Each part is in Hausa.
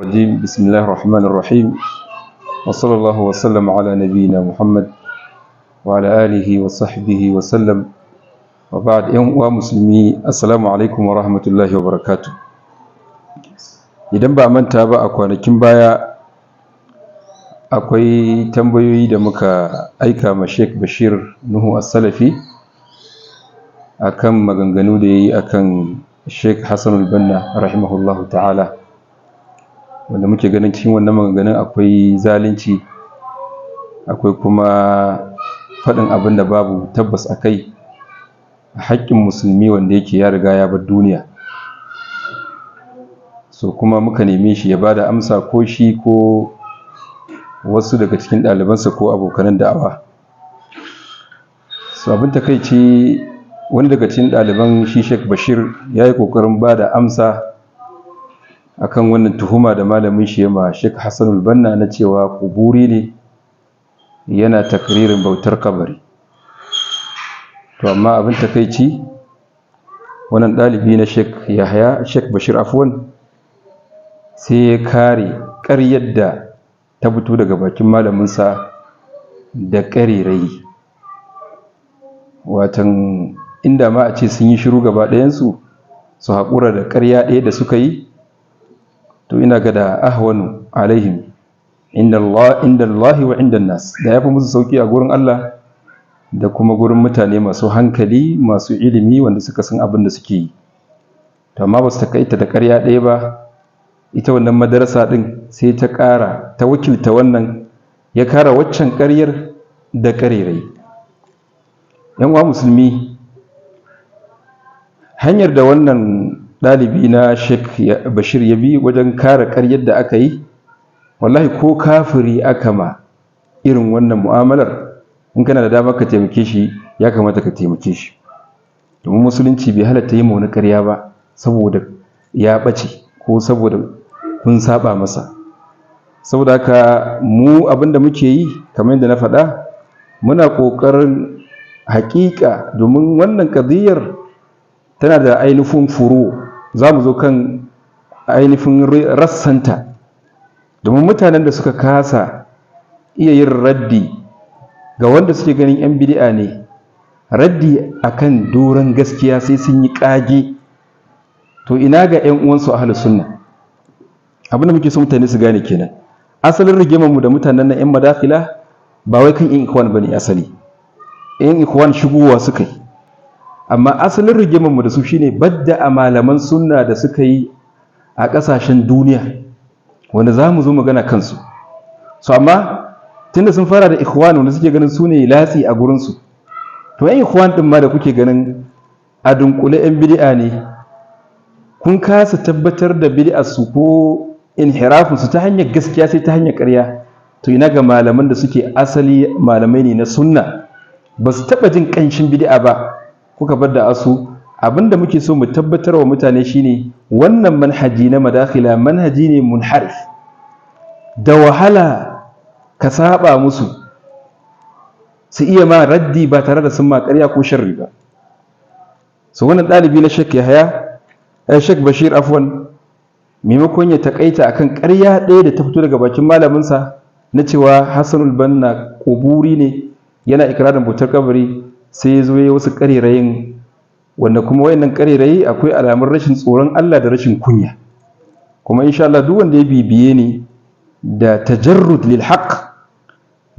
الرجيم. بسم الله الرحمن الرحيم، وصلى الله وسلم على نبينا محمد وعلى آله وصحبه وسلم، وبعد. ‘Yan uwa musulmi، السلام عليكم ورحمة الله وبركاته. Idan ba manta ba, a kwanakin baya akwai tambayoyi da muka aika ma Sheikh Bashir Nuhu As-Salafi akan maganganu da yayi akan Sheikh Hassan al-Banna رحمه الله تعالى، wanda muke ganin cikin wannan maganganun akwai zalunci, akwai kuma faɗin abin da babu tabbas a kai a haƙƙin musulmi wanda yake ya riga ya bar duniya. So kuma muka neme shi ya bada amsa, ko shi ko wasu daga cikin ɗalibansa ko abokanan da'awa. So abin takaici, wani daga cikin ɗaliban shi Sheikh Bashir ya yi ƙoƙarin bada amsa akan wannan tuhuma da malamin shi ya ma Sheikh Hassan al-Banna na cewa kuburi ne, yana takririn bautar kabari. To amma abin takaici, wannan ɗalibi na Sheikh Yahaya, Sheikh Bashir afwan, sai ya kare ƙaryar da ta fito daga bakin malaminsa da ƙarerayi. Watan inda ma a ce sun yi shiru gaba ɗayansu, su haƙura da ƙarya ɗaya da suka yi, to ina ga da أهون عليهم عند الله عند الله وعند الناس، da yafi musu sauki a gurin Allah da kuma gurin mutane masu hankali, masu ilimi, wanda suka san abin da suke yi. To amma ba su takaita da ƙarya ɗaya ba, ita wannan madarasa ɗin sai ta ƙara ta wakilta wannan ya kara waccan ƙaryar da ƙarerai. ‘Yan uwa musulmi, hanyar da wannan ɗalibi na Sheikh Bashir ya bi wajen kare ƙaryar da aka yi, wallahi ko kafiri aka ma irin wannan mu'amalar, in kana da dama ka taimake shi, ya kamata ka taimake shi, domin musulunci bai halatta yi ma wani ƙarya ba saboda ya ɓace ko saboda kun saba masa. Saboda haka mu abin da muke yi, kamar yadda na faɗa, muna ƙoƙarin haƙiƙa, domin wannan ƙadiyyar tana da ainihin furu, za mu zo kan ainihin rassanta, domin mutanen da suka kasa iya yin raddi ga wanda suke ganin 'yan bidi'a ne, raddi akan doron gaskiya, sai sun yi ƙage, to ina ga 'yan uwansu ahlus sunna? Abin da muke so mutane su gane kenan, asalin rigimar mu da mutanen nan 'yan madakhila ba wai kan 'yan ikhwan bane. Asali 'yan ikhwan shigowa suka yi, amma asalin rigimar mu da su shine badda a malaman sunna da suka yi a ƙasashen duniya, wanda za mu zo magana kansu. So amma tunda sun fara da ikhwan, wanda suke ganin su ne latsi a gurinsu, to 'yan ikhwan din ma da kuke ganin a dunkule 'yan bid'a ne, kun kasa tabbatar da bid'ar su ko inhirafin su ta hanyar gaskiya, sai ta hanyar ƙarya. To ina ga malaman da suke asali malamai ne na sunna, ba su taɓa jin ƙanshin bid'a ba, kuka bar da asu? Abinda muke so mu tabbatar wa mutane shine wannan manhaji na madakhila manhaji ne منحرف. Da wahala ka saba musu su iya ma raddi ba tare da sun ma ƙarya ko sharri ba. So wannan ɗalibi na Sheikh Yahaya, Sheikh Bashir afwan, maimakon ya takaita akan ƙarya ɗaya da ta fito daga bakin malaminsa na cewa Hassanul Banna kuburi ne, yana ikirarin bautar kabari, sai ya zo ya wasu ƙarerayin, wanda kuma wayannan ƙarerayi akwai alamun rashin tsoron Allah da rashin kunya. Kuma insha Allah, duk wanda ya bibiye ni da تجرد للحق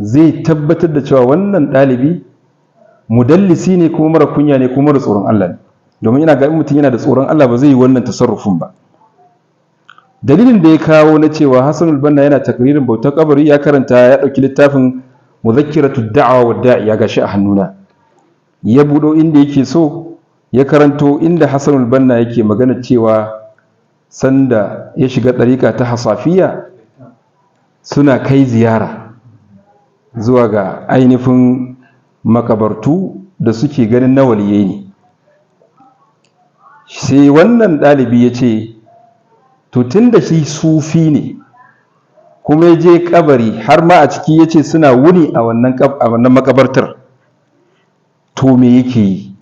zai tabbatar da cewa wannan ɗalibi mudallisi ne, kuma mara kunya ne, kuma mara tsoron Allah ne, domin ina ga mutum yana da tsoron Allah ba zai yi wannan tasarrufin ba. Dalilin da ya kawo na cewa Hassanul Banna yana takririn bautar kabari, ya karanta, ya ɗauki littafin مذكرة الدعوة والداعية, ya gashi a hannuna, ya buɗo inda yake so, ya karanto inda Hassanul Banna yake magana cewa sanda ya shiga ɗariƙa ta Hasafiya suna kai ziyara zuwa ga ainihin makabartu da suke ganin na waliyai ne. Sai wannan ɗalibi ya ce, to tun da shi sufi ne kuma ya je kabari, har ma a ciki ya ce suna wuni a wannan makabartar, to me yake yi?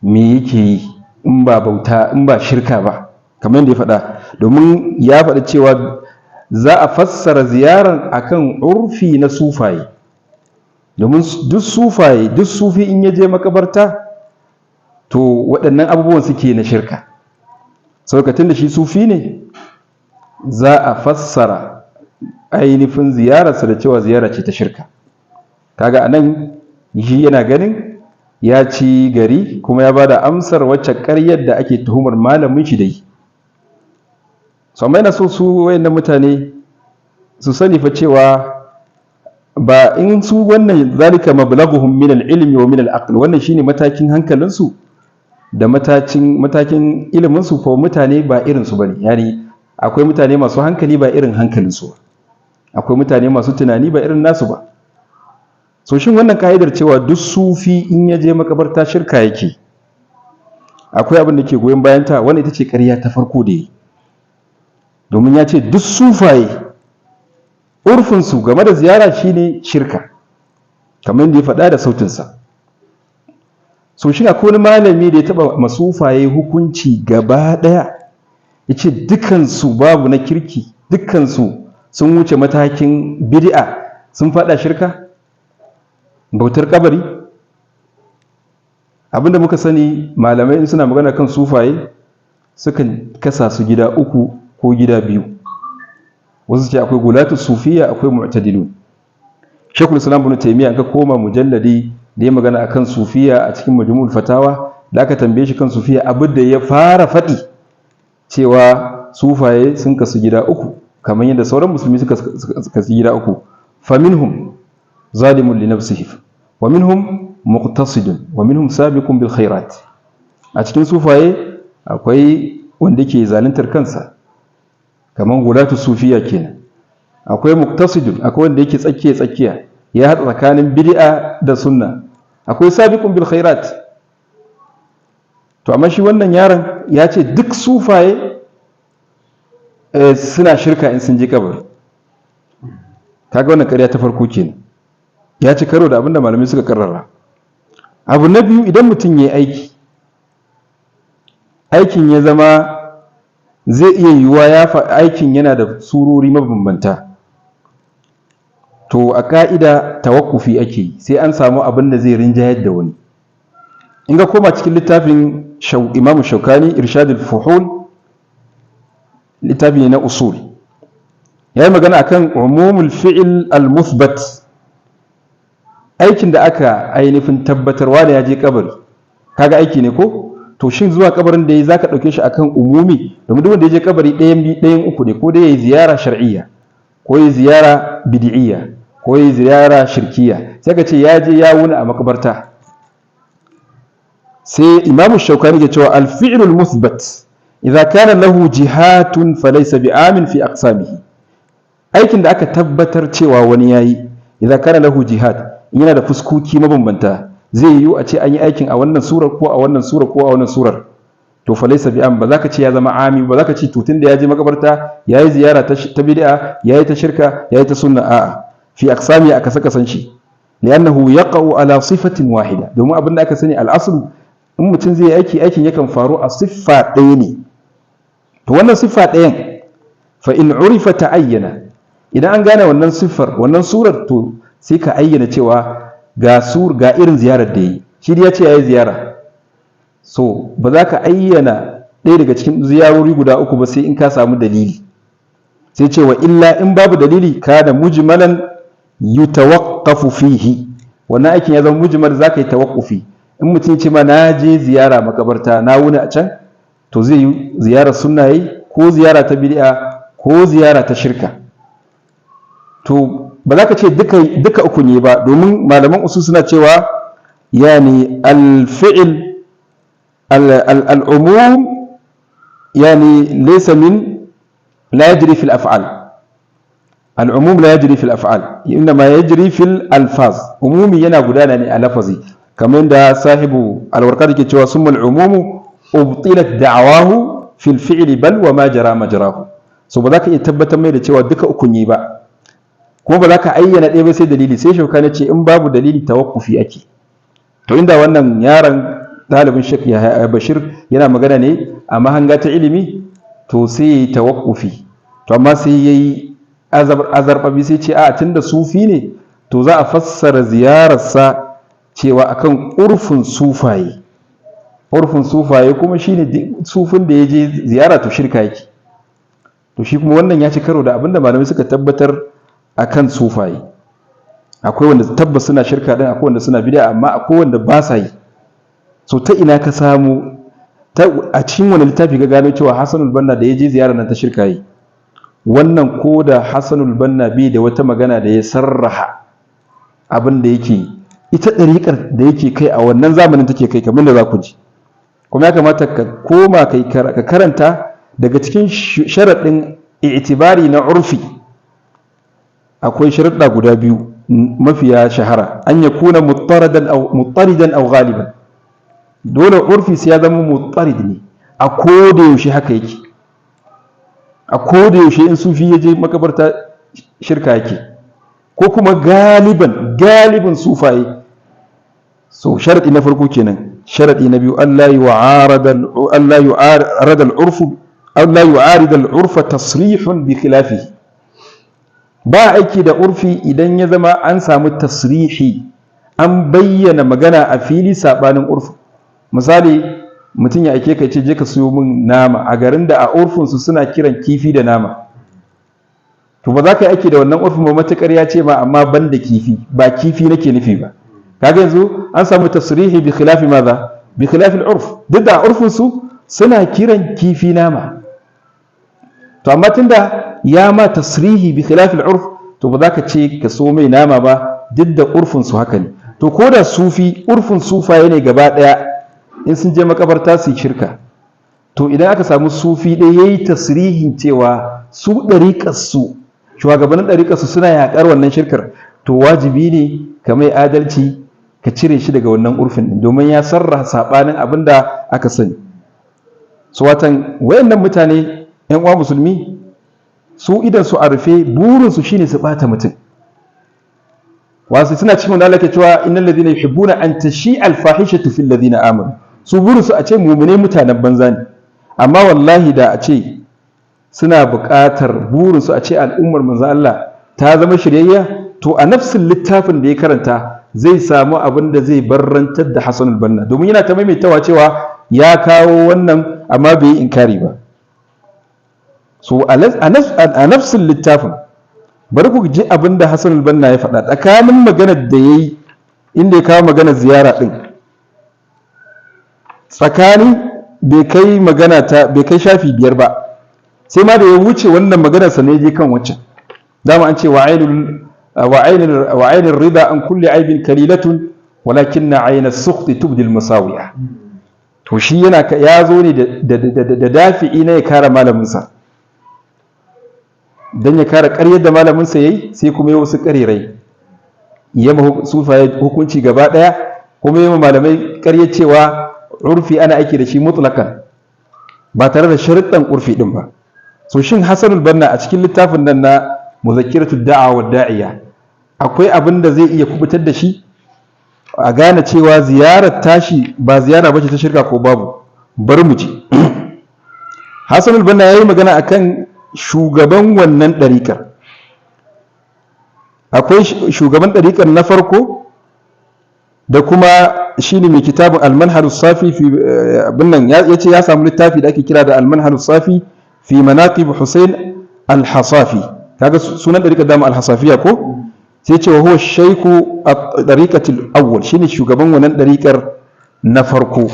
Me yake yi in ba bauta, in ba shirka ba? Kamar yadda ya faɗa, domin ya faɗi cewa za a fassara ziyarar akan urfi na sufaye, domin duk sufaye, duk sufi in ya je makabarta, to waɗannan abubuwan suke na shirka. Saukatun da shi sufi ne, za a fassara ainihin ziyararsa da cewa ziyara ce ta shirka. Kaga anan shi yana ganin ya ci gari, kuma ya ba da amsar wacce ƙaryar da ake tuhumar malamin shi da yi. So amma yana so su wayannan mutane su sani fa cewa ba in su wannan zalika mablaghuhum min al-ilmi wa min al-aql, wannan shine matakin hankalinsu da matakin ilimin su. Fa mutane ba irin su bane. Yani akwai mutane masu hankali ba irin hankalinsu ba, akwai mutane masu tunani ba irin nasu ba. So shin wannan ka'idar cewa duk sufi in ya je makabarta shirka yake, akwai abin da ke goyon bayan ta? Wannan ita ce ƙarya ta farko da yi, domin ya ce duk sufaye urfinsu game da ziyara shine shirka, kamar yadda ya faɗa da sautinsa. So shi akwai wani malami da ya taɓa masufaye hukunci gaba ɗaya, ya ce dukansu babu na kirki, dukansu sun wuce matakin bid'a, sun faɗa shirka, bautar kabari? Abinda muka sani, malamai in suna magana kan sufaye sukan kasa su gida uku ko gida biyu. Wasu ce akwai gulatu sufiya, akwai mu'tadilun. Sheikhul Islam Ibn Taymiyyah, ka koma mujalladi da ya magana akan sufiya a cikin Majmu'ul Fatawa, da aka tambaye shi kan sufiya, abin da ya fara faɗi cewa sufaye sun kasu gida uku kamar yadda sauran musulmi suka kasu gida uku: faminhum zalimun li nafsihi, wa minhum muqtasidun, wa minhum sabiqun bil khairat. A cikin sufaye akwai wanda ke zaluntar kansa, kamar gulatu sufiya kenan. Akwai muqtasidun, akwai wanda yake tsakiya tsakiya, ya haɗa tsakanin bid'a da sunna. Akwai sabiqun bil khairat. To amma shi wannan yaron ya ce duk sufaye suna shirka in sun je kabari. Kaga wannan ƙarya ta farko kenan, ya ci karo da abinda malamai suka karrara. Abu na biyu, idan mutum ya yi aiki, aikin ya zama zai iya yiwuwa ya aikin yana da surori mabambanta, to a ka'ida tawakkufi ake yi, sai an samu abin da zai rinjayar da wani. In ga koma cikin littafin Imam Shaukani, Irshadul Fuhul, littafi ne na usul, ya yi magana akan umumul fi'il al-muthbat, aikin da aka ainihin tabbatarwa da ya je kabari. Kaga aiki ne ko? To shin zuwa kabarin da ya zaka dauke shi akan umumi? Domin duk wanda ya je kabari ɗayan uku ne: ko dai yayi ziyara shar'iyya, ko yayi ziyara bid'iyya, ko yayi ziyara shirkiyya. Sai ka ce ya je ya wuni a makabarta. Sai Imamu Shaukani ke cewa al-fi'lu al-muthbat idza kana lahu jihatun falaysa bi'amin fi aqsamihi. Aikin da aka tabbatar cewa wani yayi, idza kana lahu jihad, yana da fuskoki mabambanta, zai yiwu a ce an yi aikin a wannan surar, ko a wannan surar, ko a wannan surar, to falaysa bi'am, ba za ka ce ya zama ami ba. Za ka ce to tunda ya je makabarta yayi ziyara ta bid'a, yayi ta shirka, yayi ta sunna? A'a, fi aqsami, aka saka san shi, li'annahu yaqa'u ala sifatin wahida, domin abin da aka sani, al'aslu, in mutum zai yi aiki, aikin yakan faru a siffa ɗaya ne. To wannan siffa ɗayan, fa in urifa ta'ayyana, idan an gane wannan siffar, wannan surar, to sai ka ayyana cewa ga irin ziyarar da yi. Shi ya ce yayi ziyara, so ba za ka ayyana ɗaya daga cikin ziyarori guda uku ba sai in ka samu dalili. Sai ce wa illa, in babu dalili, kana mujmalan yutawaqqafu fihi, wannan aikin ya zama mujmal, za ka yi tawaqqufi. In mutum ce ma na je ziyara makabarta, na wuni a can, to zai yi ziyarar sunna yayi, ko ziyara ta bid'a, ko ziyara ta shirka. To ba za ka ce duka uku ne ba, domin malaman usul suna cewa yani al-fi'l al-umum yani laysa min la yajri fi al-af'al al-umum la yajri fi al-af'al, inma yajri fi al-alfaz. Umumi yana gudana ne a lafazi, kamar yadda sahibu al-warqat yake cewa summa al-umumu ubtilat da'awahu fi al-fi'li bal wa ma jara majrahu. So ba za ka iya tabbatar mai da cewa duka ukun yi ba, kuma ba za ka ayyana ɗaya ba sai dalili. Sai Shaukani ce in babu dalili, tawakkufi ake. To inda wannan yaron ɗalibin Sheikh Bashir yana magana ne a mahanga ta ilimi, To sai ya yi tawakkufi. To amma sai ya yi azarbabi, sai ce a tunda sufi ne, to za a fassara ziyararsa cewa akan urfin sufaye. Urfin sufaye kuma shine sufin da ya je ziyara to shirka yake. To shi kuma wannan ya ci karo da abinda malamai suka tabbatar akan sufaye. Akwai wanda tabbas suna shirka din, akwai wanda suna bid'a, amma akwai wanda ba sa yi. So ta ina ka samu, a cikin wani littafi ka gano cewa Hassanul Banna da ya je ziyarar nan ta shirka yi? Wannan ko da Hassanul Banna bai da wata magana da ya sarraha abin da yake ita ɗariƙar da yake kai a wannan zamanin take kai, kamar da za ku ji. Kuma ya kamata ka koma ka karanta daga cikin sharaɗin i'tibari na urfi. Akwai sharaɗa guda biyu mafiya shahara: an yakuna muttaridan aw ghaliban. Dole urfi sai ya zama muttarid ne, a koda yaushe haka yake, a koda yaushe in sufi ya je makabarta shirka yake, ko kuma galiban, galibin sufaye. So sharadi na farko kenan. Sharadi na biyu, Allah yu'arid al-urfa tasrihun bi khilafihi. Ba aiki da urfi idan ya zama an samu tasrihi, an bayyana magana a fili sabanin urfi. Misali, mutum ya aike ka ce je ka siyo min nama a garin da a urfinsu suna kiran kifi da nama, to ba za ka yi aiki da wannan urfin ba matuƙar ya ce ma amma ban da kifi, ba kifi nake nufi ba. Kaga yanzu an samu tasrihi bi khilafi maza, bi khilafi al-urf, duk da urfin su suna kiran kifi nama. To amma tunda ya ma tasrihi bi khilafi al-urf, to ba za ka ce ka so mai nama ba, duk da urfin su haka ne. To ko da sufi, urfin sufaye ne gaba daya in sun je makabarta su yi shirka, to idan aka samu sufi ɗaya yayi tasrihin cewa su ɗariƙar su, shugabannin ɗariƙar su suna yaƙar wannan shirkar, to wajibi ne ka mai adalci ka cire shi daga wannan urfin ɗin, domin ya sarraha saɓanin abin da aka sani. So watan wayannan mutane, yan uwa musulmi, su idan su a rufe, burinsu shine su ɓata mutum. Wasu suna cikin wanda Allah ke cewa innal ladina yuhibbuna an tashi al fahishatu fil ladina amanu. Su burinsu a ce mumune mutanen banza ne. Amma wallahi da a ce suna buƙatar, burinsu a ce al'ummar manzon Allah ta zama shiryayya, to a nafsin littafin da ya karanta zai samu abin da zai barrantar da Hassanul Banna, domin yana ta maimaitawa cewa ya kawo wannan amma bai yi inkari ba. So a nafsin littafin, bari ku ji abin da Hassanul Banna ya faɗa tsakanin maganar da ya yi inda ya kawo maganar ziyara ɗin. Tsakani bai kai magana ta bai kai shafi 5 ba, sai ma da ya wuce wannan maganar sa ne je kan waccan. Dama an ce wa ainul rida an kulli aibin kalilatun walakinna ayna sukhti tubdil masawi'a. To shi yana ya zo ne da dafi'i na ya kare malaminsa, don ya kare ƙaryar da malaminsa ya yi, sai kuma ya wasu ƙarerai, ya ma sufaye hukunci gaba ɗaya, kuma ya ma malamai ƙaryar cewa urfi ana aiki da shi mutlakan ba tare da sharuɗan urfi ɗin ba. So shin Hassanul Banna a cikin littafin nan na Muzakkiratu Da'a wa Da'iya akwai abin da zai iya kubutar da shi a gane cewa ziyarar tashi ba ziyara bace ta shirka, ko babu? Bari mu ji. Hassanul Banna ya yi magana akan shugaban wannan ɗariƙar. Akwai shugaban ɗariƙar na farko da kuma shine mai kitabun Almanhal Safi fi abin nan. Ya ce ya samu littafi da ake kira da Almanhal Safi fi Manaqib Hussein Al-Hasafi. Kaga sunan ɗariƙar dama Al-Hasafiya ko? Sai ce wa huwa shaykhu at-tariqati al-awwal, shine shugaban wannan ɗariƙar na farko.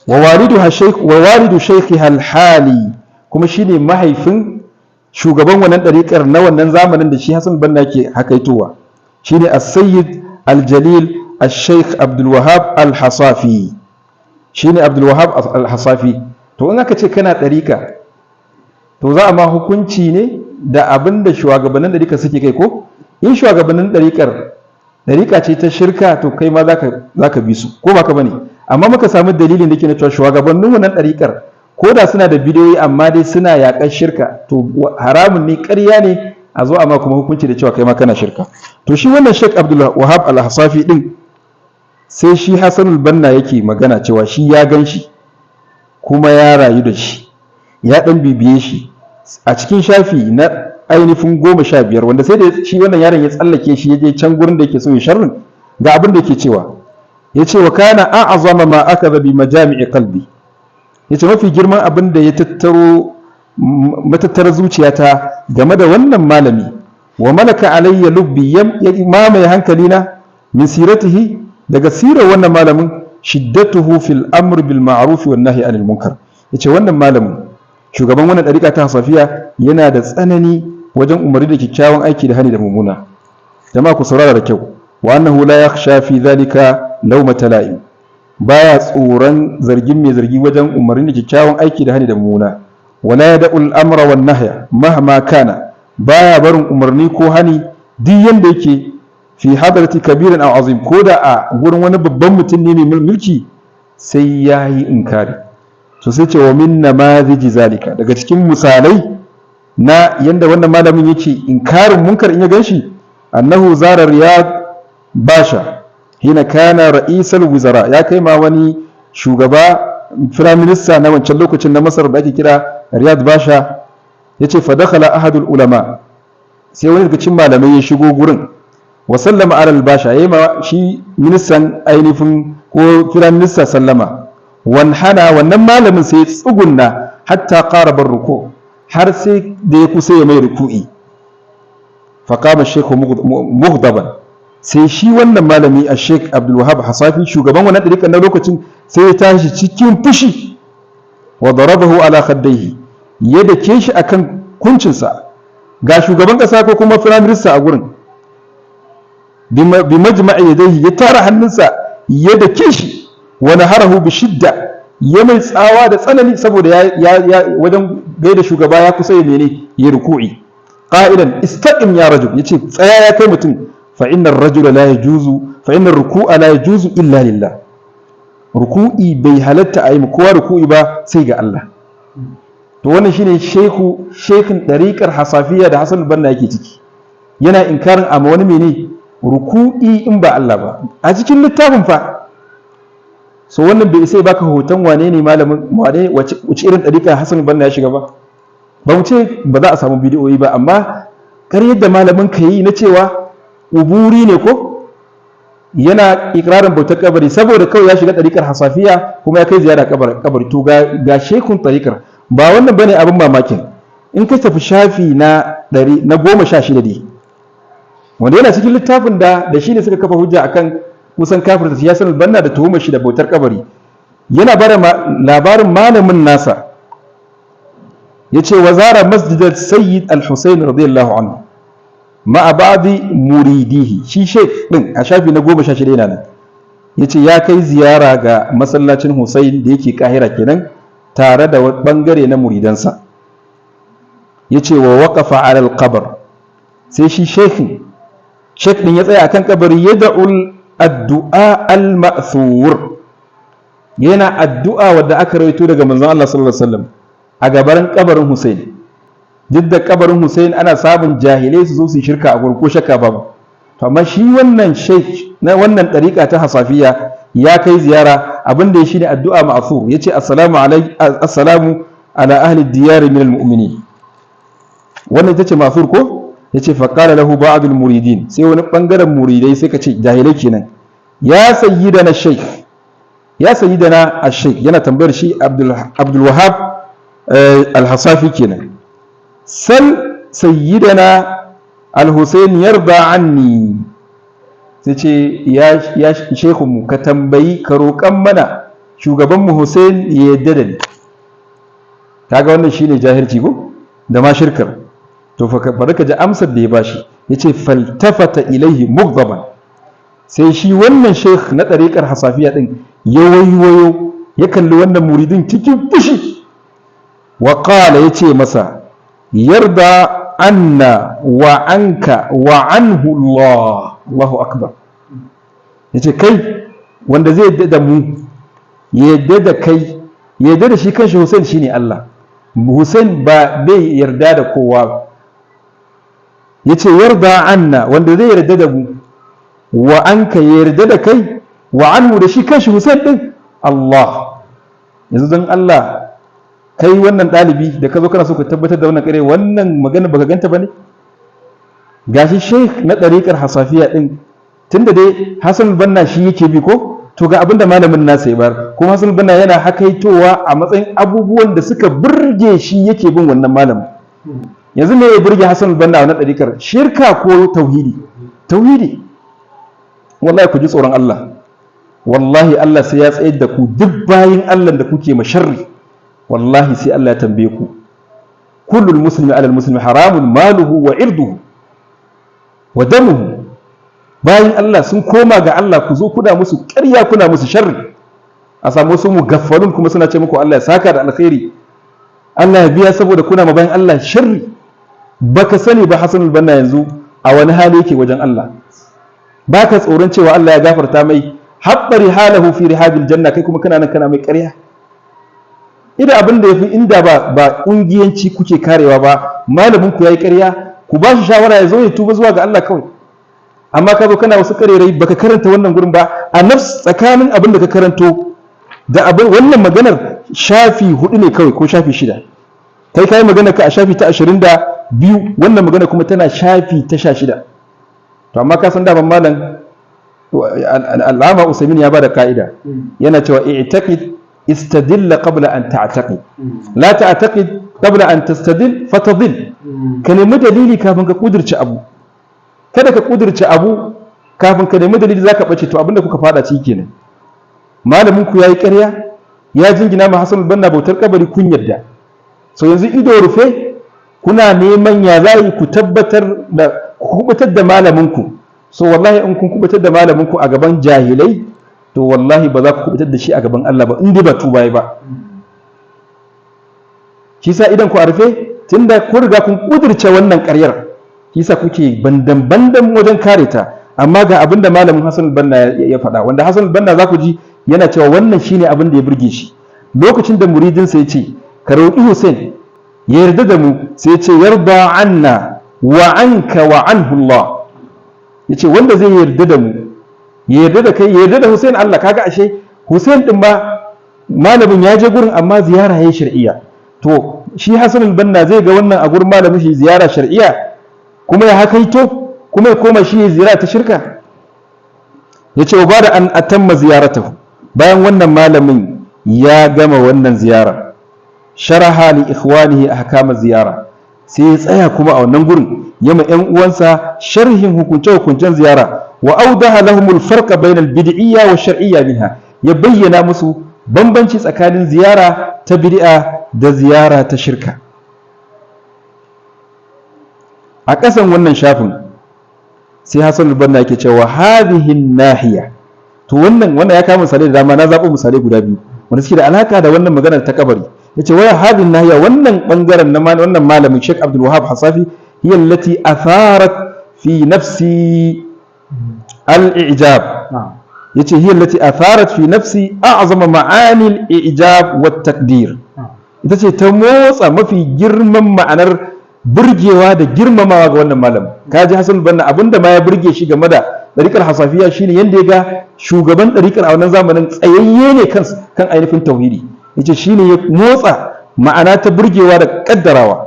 Wa waliduha shaykh wa walidu shaykhiha al-hali, kuma shine mahaifin shugaban wannan ɗariƙar na wannan zamanin da shi Hassan Banna ke hakaitowa, shine As-Sayyid Al-Jalil Al-Shaykh Abdul Wahhab Al-Hasafi, shine Abdul Wahhab Al-Hasafi. To in aka ce kana ɗariƙa, to za a ma hukunci ne da abin da shugabannin ɗariƙar suke kai. Ko in shugabannin ɗariƙar ɗariƙa ce ta shirka, to kai ma za ka bi su, ko ba ka bane? Amma muka samu dalilin da ke na cewa shugabannin wannan ɗariƙar, ko da suna da bidiyoyi, amma dai suna yaƙar shirka, to haramun ne, ƙarya ne a zo amma kuma hukunci da cewa kai ma kana shirka. To shi wannan Sheikh Abdul Wahab Al-Hasafi din, sai shi Hassanul Banna yake magana cewa shi ya gan shi kuma ya rayu da shi, Ya dan bibiye shi a cikin shafi na ainihin 15, wanda sai da shi wannan yaron ya tsallake shi ya je can gurin da yake so ya sharrin. Ga abin da yake cewa, ya ce: "Wa kana a'zama ma akaza bi majami'i qalbi." Ya ce mafi girman abin da ya tattaro matattarar zuciyata game da wannan malami, "wa malaka alayya lubbi", ya mamaye hankalina, "min siratihi", daga sirar wannan malamin, "shiddatuhu fil amr bil ma'ruf wan nahyi anil munkar". Yace wannan malamin, shugaban wannan dariƙa ta Hasafiya, yana da tsanani wajen umarni da kyakkyawan aiki da hani da mummuna. Jama'a, ku saurara da kyau. "Wa annahu la yakhsha fi dhalika lawmata la'im", baya tsoron zargin mai zargi wajen umarni da kyakkyawan aiki da hani da mummuna. "Wala yada'u al-amra wan nahya mahma kana", baya barin umarni ko hani duk yanda yake, "fi hadrati kabirin aw azim", ko da a gurin wani babban mutum ne mai mulki, sai yayi inkari. To sai ce: "Wa min namaziji zalika", daga cikin misalai na yanda wannan malamin yake inkarin munkar in ya ganshi, "annahu zara Riyad Basha hina kana ra'isal wizara". Ya kai ma wani shugaba, prime minister na wancan lokacin na Masar da ake kira Riyad Basha. Yace: "Fa dakhala ahadul ulama", sai wani daga cikin malamai ya shigo gurin, "wa sallama ala al-basha", yayi ma shi ministan ainihin ko prime minister sallama. Wanhana, wannan malamin sai ya tsugunna, "hatta qaraba ruku", har sai da ya kusa ya mai ruku'i. "Faqama shaykh mughdaban", sai shi wannan malami a Sheikh Abdul Wahab Hasafi, shugaban wannan ɗariƙar na lokacin, sai ya tashi cikin fushi, "wa darabahu ala khaddaihi", ya dake shi akan kuncinsa. Ga shugaban ƙasa ko kuma prime minister a gurin, "bi majma'i yadayhi", ya tara hannunsa ya dake shi, "wa naharahu bi shidda", ya mai tsawa da tsanani, saboda ya wajen gaida shugaba ya kusa ya mene, ya ruku'i, "qa'ilan: istaqim ya rajul", yace: "Tsaya ya kai mutum, fa inna ar-rajula la yajuzu, fa inna ar-ruku'a la yajuzu illa lillah", ruku'i bai halatta a yi kowa ruku'i ba sai ga Allah. To wannan shine shehu, shekin ɗariƙar Hasafiya da Hassan Banna yake ciki, yana inkarin amma wani mene ruku'i in ba Allah ba a cikin littafin fa. So wannan bai sai baka hoton wane ne malamin, wane, wace irin ɗariƙa Hassan Banna ya shiga ba. Ba mu ce ba za a samu bidiyoyi ba, amma kar yadda malamin ka yi na cewa uburi ne ko yana ikirarin bautar kabari, saboda kawai ya shiga ɗariƙar Hasafiya kuma ya kai ziyara kabari. To ga shekun ɗariƙar. Ba wannan bane abin mamakin. In ka tafi shafi na ɗari na 16 ne, wanda yana cikin littafin da shi ne suka kafa hujja akan kusan kafirta siyasar Banna da tuhumar shi da bautar kabari, yana bada labarin malamin nasa. Ya ce: "Wa zara masjid Sayyid al-Husayn radiyallahu anhu ma'a ba'di muridihi". Shi sheikh din a shafi na 16 yana nan, ya ce ya kai ziyara ga masallacin Husayn da yake Kahira kenan, tare da bangare na muridansa. Ya ce: "Wa waqafa ala al-qabr", sai shi sheikh din ya tsaya akan kabari, "yad'u addu'a al-ma'thur", yana addu'a wadda aka rawaito daga manzon Allah sallallahu alaihi wasallam a gaban kabarin Hussein. Duk da kabarin Hussein ana samun jahilai su zo su shirka a gurin, ko shakka babu. To amma shi wannan sheikh na wannan ɗariƙa ta Hasafiya ya kai ziyara, abin da ya shine addu'a ma'thur. Yace: "Assalamu alai, assalamu ala ahli diyar min almu'minin". Wannan ita ce ma'thur ko. Yace: "Fa qala lahu ba'd muridin", sai wani bangaren muridai, sai ka ce jahilai kenan, "Ya sayyidana shaykh, ya sayyidana ash-shaykh", yana tambayar shi Abdul Wahhab al-Hasafi kenan, "sal sayyidana al-Husayn yarda anni". Sai ce: Ya shehunmu, ka tambayi, ka roƙan mana shugabanmu Hussein ya yadda da ni." Kaga wannan shine jahilci ko da ma shirkar. To fa bari ka ji amsar da ya bashi. Yace: "Faltafata ilaihi mughdaban", sai shi wannan sheikh na ɗariƙar Hasafiya din ya waiwayo ya kalli wannan muridin cikin fushi, wa qala, yace masa: "Yarda anna wa anka wa anhu Allah". Allahu akbar! Yace: "Kai, wanda zai yadda da mu, ya yadda da kai, ya yadda da shi kanshi Hussein, shine Allah". Hussein ba bai yarda da kowa. Yace: "Yarda anna", wanda zai yarda da mu, "wa anka", ya yarda da kai, "wa anhu", da shi kanshi Hussein din, Allah. Yanzu don Allah Kai wannan ɗalibi da ka zo kana so ka tabbatar da wannan ƙarya, wannan magana baka ganta ba ne? Gashi sheikh na ɗariƙar Hasafiya ɗin, tunda dai Hassan Banna shi yake bi ko, to ga abinda malamin nasa ya bar. Kuma Hassan Banna yana hakaitowa a matsayin abubuwan da suka burge shi yake bin wannan malamin. Yanzu me ya burge Hassan Banna a wannan ɗariƙar? Shirka ko tauhidi? Tauhidi. Wallahi ku ji tsoron Allah. Wallahi Allah sai ya tsayar da ku, duk bayin Allah da kuke ma sharri, wallahi sai Allah ya tambaye ku. كل المسلم على المسلم حرام ماله وعرضه ودمه. Bayin Allah sun koma ga Allah, ku zo kuna musu ƙarya, kuna musu sharri, a samu wasu mugaffalun kuma suna ce muku Allah ya saka da alkhairi, Allah ya biya, saboda kuna ma bayin Allah sharri. Baka sani ba Hassan Banna yanzu a wani hali yake wajen Allah. Baka tsoron cewa Allah ya gafarta mai, حط رحاله في رحاب الجنة, kai kuma kana nan kana mai ƙarya. Idan abin da yafi inda ba kungiyanci kuke karewa ba, malamin ku yayi ƙarya, ku ba shi shawara ya zo ya tuba zuwa ga Allah kawai. Amma ka zo kana wasu ƙarerai, baka karanta wannan gurin ba. A nafs tsakanin abin da ka karanto da abin wannan maganar shafi 4 ne kawai ko shafi 6. Kai kayi magana ka a shafi ta 22, wannan magana kuma tana shafi ta 16. To amma ka san daman malam Al'ama Usaimin ya bada ka'ida, yana cewa اعتقد استدل قبل أن تعتقد، لا تعتقد قبل أن تستدل فتضل. Ka nemi dalili kafin ka kudirce abu. Kada ka kudirce abu kafin ka nemi dalili, zaka bace. To abinda kuka fada ciki kenan. Malamin ku yayi ƙarya, ya jingina ma Hassan Banna bautar kabari, kun yarda. So yanzu ido rufe kuna neman ya za ku tabbatar da ku kubutar da malamin ku. So wallahi in kun kubutar da malamin ku a gaban jahilai, to wallahi ba za ku kubutar da shi a gaban Allah ba, in dai ba tuba ba. Shi sa idan ku a rufe, tunda kun riga kun kudirce wannan ƙaryar, shi sa kuke bandan bandan wajen kare ta. Amma ga abin da malamin Hassan Banna ya faɗa, wanda Hassan Banna za ku ji yana cewa wannan shine abin da ya burge shi. Lokacin da muridinsa ya ce, "Ka roƙi Hussein ya yarda da mu," sai ya ce, "يرضى عنا وعنك وعنه الله." Ya ce wanda zai yarda da mu, ya yarda da kai, ya yarda da Hussein, Allah. Kaga ashe Hussein din ma malamin ya je gurin, amma ziyara yayi shar'iyya. To shi Hassan Banna zai ga wannan a gurin malamin shi, ziyara shar'iyya, kuma ya hakaito, kuma ya koma shi ziyara ta shirka. Yace وبعد أن أتم زيارته, bayan wannan malamin ya gama wannan ziyara, شرح لإخوانه أحكام الزيارة, sai ya tsaya kuma a wannan gurin ya ma ƴan uwansa sharhin hukunce hukuncen ziyara. وأوضح لهم الفرق بين البدعية والشرعية منها, ya bayyana musu bambanci tsakanin ziyara ta bid'a da ziyara ta shirka. A ƙasan wannan shafin sai Hassan al-Banna yake cewa هذه الناحية. To wannan ya kama misalai da dama, na zaɓo misalai guda biyu wanda suke da alaka da wannan maganar ta kabari. Yace wa هذه الناحية, wannan bangaren na wannan malamin Sheikh Abdul Wahhab Hasafi, هي التي أثارت في نفسي الإعجاب. Yace هي التي أثارت في نفسي أعظم معاني الإعجاب والتقدير, ita ce ta motsa mafi girman ma'anar burgewa da girmamawa ga wannan malam. Kaji Hassan Banna, abinda ma ya burge shi game da ɗariƙar Hasafiya shine yanda ya ga shugaban ɗariƙar a wannan zamanin tsayayye ne kan ainihin tauhidi. Yace shine ya motsa ma'ana ta burgewa da kaddarawa.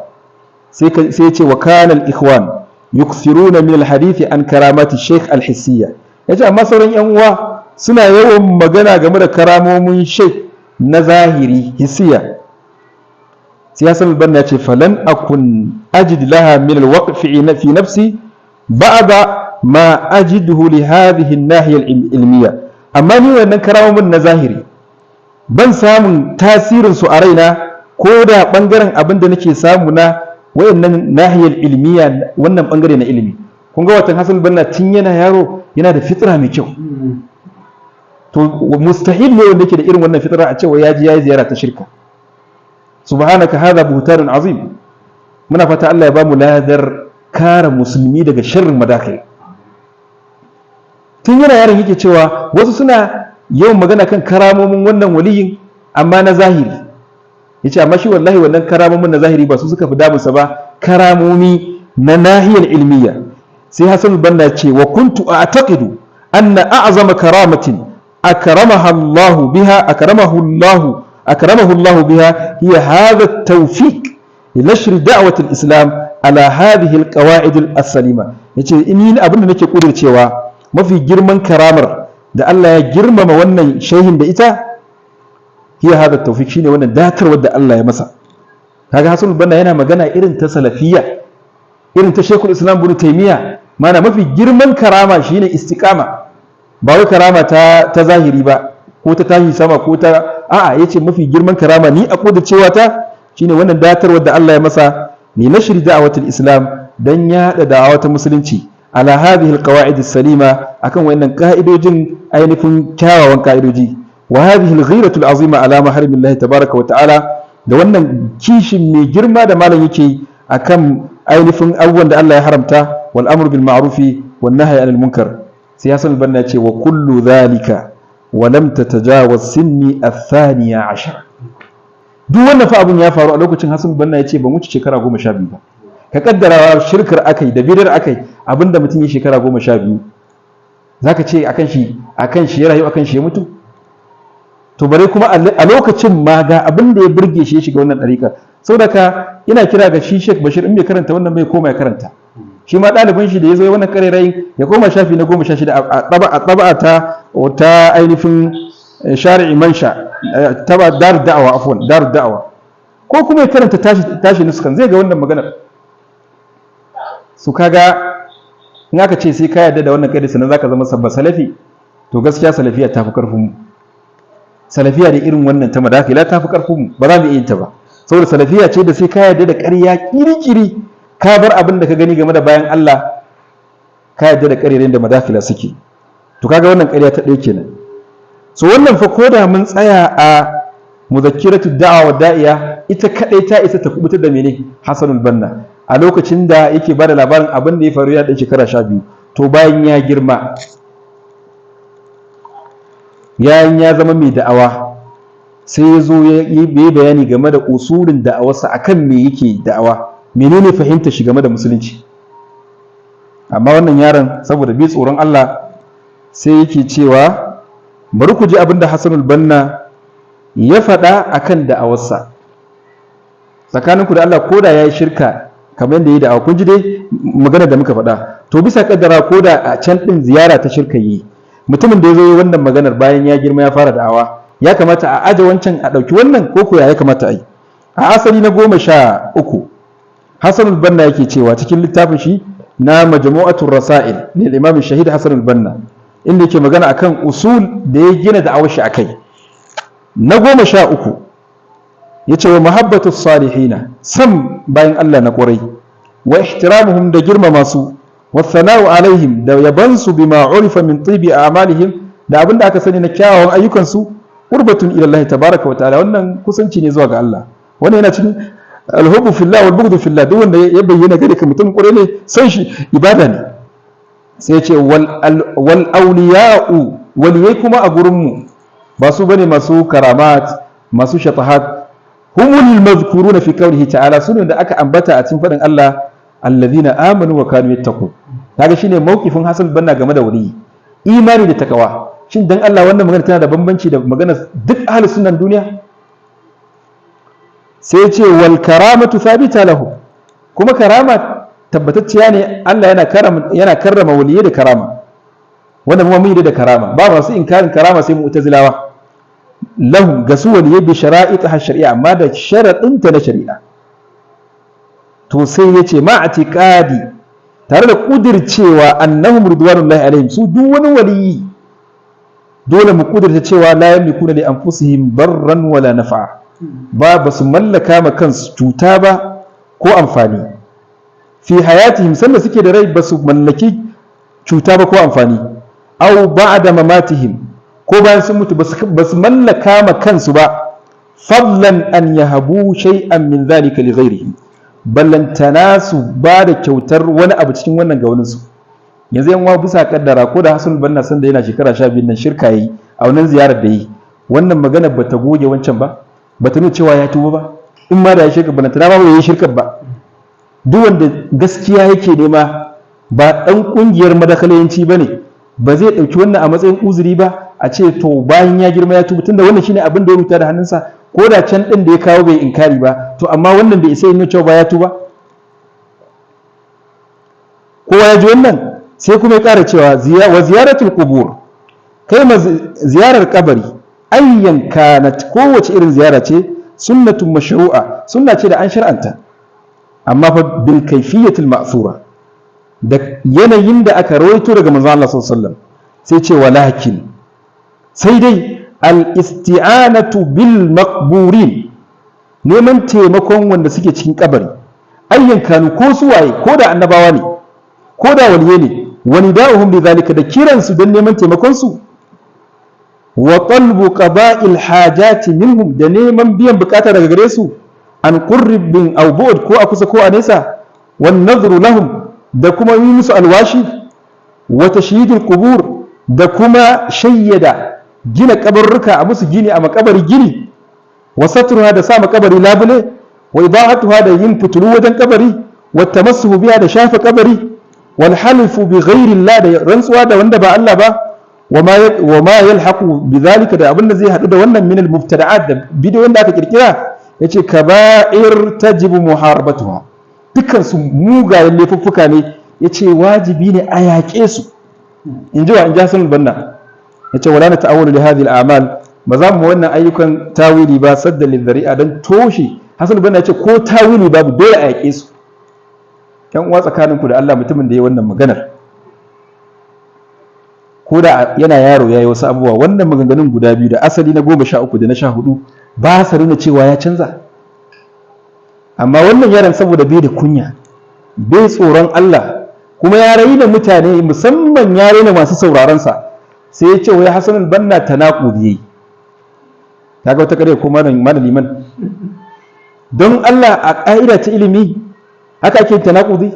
Sai ya ce وكان الإخوان يكثرون من الحديث عن كرامات الشيخ الحسية. Yace amma sauran yan uwa suna yawan magana game da karamomin sheikh na zahiri, hissiya. Sai Hassan al-Banna ya ce فلم أكن أجد لها من الوقع في نفسي بعض ما أجده لهذه الناحية العلمية. Amma ni wannan karamomin na zahiri ban samun tasirin su a raina ko da bangaren abin da nake samu na wayannan ناحية العلمية, wannan bangare na ilimi. Kun ga watan Hassan Banna tun yana yaro yana da fitra mai kyau. To mustahil ne wanda yake da irin wannan fitra a cewa ya ji yayi ziyara ta shirka. سبحانك هذا بهتان عظيم. Muna fata Allah ya bamu ladar kare musulmi daga sharrin madakhil. Tun yana yaron yake cewa wasu suna yawan magana kan karamomin wannan waliyin, amma na zahiri. Yace amma shi wallahi wannan karamomin na zahiri ba su suka fi damunsa ba, karamomi na ناحية العلمية. Sai Hassan Banna ce وكنت أعتقد أن أعظم كرامة أكرمها الله بها أكرمه الله Akramahu Allah biha hiya hadha at-tawfiq li nashr da'wat al-islam ala hadhihi al-qawa'id as-salima. Yace in abin da nake kudircewa, mafi girman karamar da Allah ya girmama wannan shehin da ita, hiya hadha at-tawfiq, shine wannan datarwar da Allah ya masa. Kaga Hasan Banna yana magana irin ta salafiyya, irin ta Sheikhul Islam Ibn Taymiyyah. Mana mafi girman karama shine istiqama, ba wai karama ta zahiri ba ko ta tashi sama ko ta a'a. Yace mafi girman karama ni a cewa ta shine wannan datarwar da Allah ya masa li nashri da'watul islam, dan yaɗa da'awa ta musulunci, ala hadhihi alqawaid salima, akan wannan ka'idojin, ainihin kyawawan ka'idoji, wa hadhihi alghiratu alazima ala maharimillahi tabaraka wa ta'ala, da wannan kishin mai girma da malam yake akan ainihin abubuwan da Allah ya haramta, wal amru bil ma'rufi wan nahyi anil munkar. Sai Hasan Banna ce wa kullu dhalika wa lam tatajawaz sinni ath-thaniya ashara. Duk wannan fa abun ya faru a lokacin Hasan Banna ya ce ban wuce shekara 12 ba. Ka kaddarawa shirkar akai da bidar akai, abinda mutum ya shekara 12, zaka ce akan shi ya rayu, akan shi ya mutu? To bare kuma a lokacin ma ga abin da ya burge shi ya shiga wannan ɗariƙa. Saboda ka ina kira ga shi Sheikh Bashir, in bai karanta wannan bai koma ya karanta. Shi ma ɗalibin shi da ya zo wannan ƙarairayin, ya koma shafi na 16 a ɗaba'a ta ainihin Shari'i Mansha taba Dar Da'awa, afwan, Dar Da'awa, ko kuma ya karanta tashi nuskan, zai ga wannan maganar. Su kaga in aka ce sai ka yarda da wannan kai sannan zaka zama sabba salafi, to gaskiya salafiya ta fi karfin mu. Salafiya da irin wannan ta madakila ta fi karfin mu, ba za mu iya yin ta ba, saboda salafiya ce da sai ka yarda da ƙarya kirikiri, ka bar abin da ka gani game da bayan Allah, ka yarda da ƙarerayin da madakila suke. To kaga wannan ƙarya ta ɗaya kenan. So wannan fa koda mun tsaya a muzakkiratu da'awa wa da'iya, ita kadai ta isa ta kubutar da mene Hasanul Banna a lokacin da yake bada labarin abin da ya faru ya ɗan shekara 12. To bayan ya girma, yayin ya zama mai da'awa, sai ya zo ya yi bayani game da usulin da'awarsa, akan me yake da'awa, menene fahimta shi game da musulunci. Amma wannan yaron, saboda bi tsoron Allah, sai yake cewa bari ku ji abin da Hassanul Banna ya faɗa akan da'awarsa. Tsakaninku da Allah, ko da ya yi shirka kamar yadda ya yi da'awa, kun ji dai magana da muka faɗa. To bisa kaddara ko da a can ɗin ziyara ta shirka yi, mutumin da ya zo yi wannan maganar bayan ya girma ya fara da'awa, ya kamata a aje wancan a ɗauki wannan, ko ko ya kamata a yi? A asali na 13, Hassanul Banna yake cewa cikin littafin shi na Majmu'atul Rasail ne Imam Shahid Hassanul Banna, inda yake magana akan usul da ya gina da'awar shi akai, na 13 yace wa mahabbatu salihina, san bayan Allah na ƙwarai, wa ihtiramuhum, da girmama su, wa thana'u alaihim, da yabansu, bima urifa min tibi a'malihim, da abinda aka sani na kyawawan ayyukansu, qurbatun ila Allah tabaraka wa ta'ala, wannan kusanci ne zuwa ga Allah. Wannan yana cikin alhubbu fillah wal bughdu fillah. Duk wanda ya bayyana gare ka mutum ƙwarai ne, san shi ibada ne. Sai ya ce wal awliya'u, waliyai kuma a gurin mu ba su bane masu karamat, masu shatahat. Humul mazkuruna fi qawlihi ta'ala, sunan da aka ambata a cikin fadin Allah, alladhina amanu wa kanu yattaqun. Kaga shine mawqifin Hasan Banna game da waliyi, imani da takawa. Shin dan Allah wannan magana tana da bambanci da magana duk ahli sunnan duniya? Sai ce wal karamatu thabita lahu, kuma karama tabbatacciya ne. Allah yana karrama waliyai da karama. Wanda mu mun yi da karama, ba masu inkarin karama sai mu'tazilawa. Lahum, ga su waliyai, bi shara'it shari'a, amma da sharaɗinta na shari'a. To sai ya ce ma atiqadi, tare da kudircewa, annahum ridwanullahi alaihim, su duk wani waliyi dole mu kudirta cewa la yamlikuna li anfusihim darran wala naf'a, ba su mallaka ma kansu cuta ba ko amfani, fi hayatihim, sanda suke da rai ba su mallaki cuta ba ko amfani, aw ba'da mamatihim, ko bayan sun mutu ba su mallaka ma kansu ba, fadlan an yahabu shay'an min dhalika li ghayrihim, ballantana su ba da kyautar wani abu cikin wannan ga waninsu. Yanzu yan bisa kaddara ko da Hassan Banna sanda yana shekara 12 nan shirka yi a wannan ziyarar da yi, wannan magana bata goge wancan ba, bata nuna cewa ya tuba ba. In ma da ya shirka, ballantana ba bai yi shirkar ba. Duk wanda gaskiya yake nema, ba dan kungiyar madakalayanci bane, ba zai dauki wannan a matsayin uzuri ba, a ce to bayan ya girma ya tuba, tunda wannan shine abin da ya rubuta da hannunsa. Ko da can ɗin da ya kawo bai inkari ba, to amma wannan bai isa yin cewa ba ya tuba. Kowa ya ji wannan. Sai kuma ya ƙara cewa wa ziyaratul qubur, kai ma ziyarar kabari, ayyan kanat, kowace irin ziyara ce, sunnatun mashru'a, sunna ce da an shar'anta, amma fa bil kayfiyatil ma'thura, da yanayin da aka rawaito daga manzon Allah sallallahu alaihi wasallam. Sai ce walakin, sai dai al isti'anatu bil maqburin, neman taimakon wanda suke cikin kabari, ayyan kanu, ko su waye, ko da annabawa ne, ko da waliye ne, wani da'uhum bi zalika, da kiransu don neman taimakon su, wa talbu qada'il hajati minhum, da neman biyan bukata daga gare su, an qurbin aw bu'd, ko a kusa ko a nesa, wan nadhru lahum, da kuma yi musu alwashi, wa tashyidul qubur, da kuma shayyada gina kabarruka, a musu gini, a makabari gini, wa satruha, da sa makabari labule, wa ida'atuha, da yin fitulu wajen kabari, wa tamassuhu biha, da shafa kabari, wal halifu bi ghairi Allah, da rantsuwa da wanda ba Allah ba, wa ma yalhaqu bidhalika, da abinda zai hadu da wannan, min al mubtada'at, da bidiyoyin da aka kirkira, yace kaba'ir tajibu muharabatuha, dukkan su mugayen laifuffuka ne, yace wajibi ne a yaƙe su. In ji wa? In ji Hassan Banna. Yace wala nata'awwalu li hadhihi al a'mal, ba za mu wannan ayyukan tawili ba, sadda lidhari'a, dan toshe. Hassan Banna yace ko tawili babu, dole a yaƙe su. Yan uwa, tsakaninku da Allah, mutumin da ya wannan maganar, ko da yana yaro ya yi wasu abubuwa, wannan maganganun guda biyu, da asali na 13 da na 14, ba sa nuna cewa ya canza? Amma wannan yaron, saboda bai da kunya, bai tsoron Allah, kuma ya raina mutane, musamman ya raina masu sauraron sa, sai ya ce wai Hassan Banna tanaqudi yayi. Kaga wata kare ko, malam liman? Don Allah, a ƙa'ida ta ilimi haka ake tanaqudi?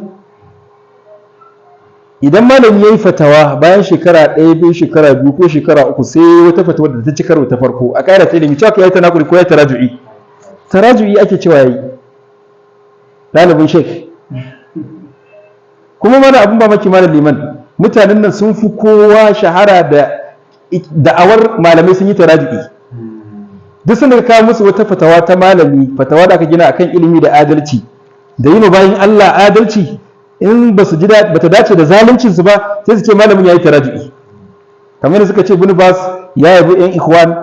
Idan malami ya yi fatawa, bayan shekara 1, 2, shekara 2 ko shekara 3, sai wata fatawa da ta ci karo ta farko, a ƙa'ida ta ilimi cewa ya yi tanaqudi ko ya taraju'i? Taraju'i ake cewa yayi. Ɗalibin shek kuma mana abin ba maki, malam liman, mutanen nan sun fi kowa shahara da da'awar malamai sun yi taraju'i. Duk sun da kawo musu wata fatawa ta malami, fatawa da aka gina akan ilimi da adalci da yi bayan Allah adalci, in ba su ji ba ta dace da zaluncin su ba, sai su ce malamin yayi taraju'i. Kamar da suka ce Ibn Bas ya yabi yan Ikhwan,